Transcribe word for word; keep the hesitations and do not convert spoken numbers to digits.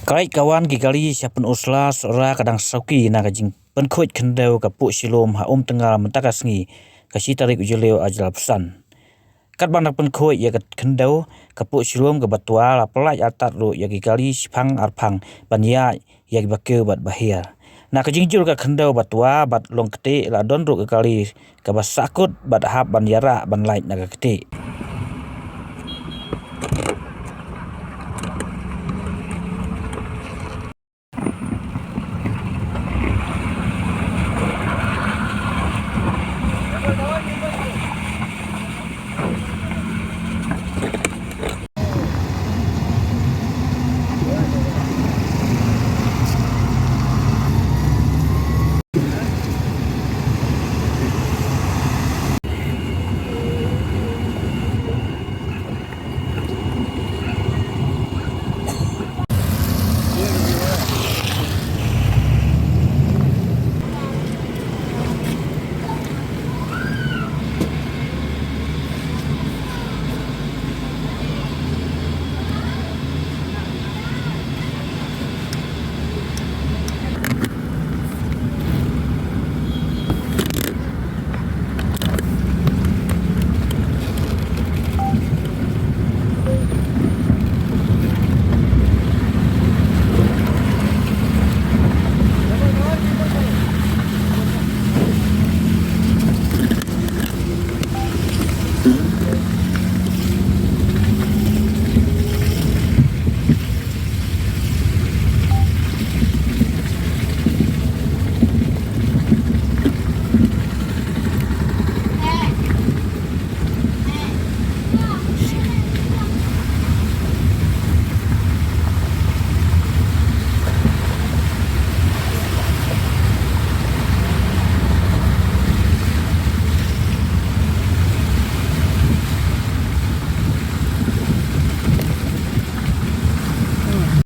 Ka leit ka wan ki kali sha Pynursla Sohra ka dang sawki na ka jingpynkhuid khyndew ka puh shilum ha Umtngar mynta ka sngi, ka shi tarik u Jylliew ar hajar arphew san. Katba dang pynkhuid ïa ka khyndew ka puh shilum kaba twa, la pyllait artat ruh ïa ki kali shiphang arphang ban ïaid ïa kiba kiew bad bahiar. Na ka jingjur ka khyndew ba twa bad long ktieh, la don ruh ka kali kaba sahkut bad hap ban ïarah ban lait na ka ktieh.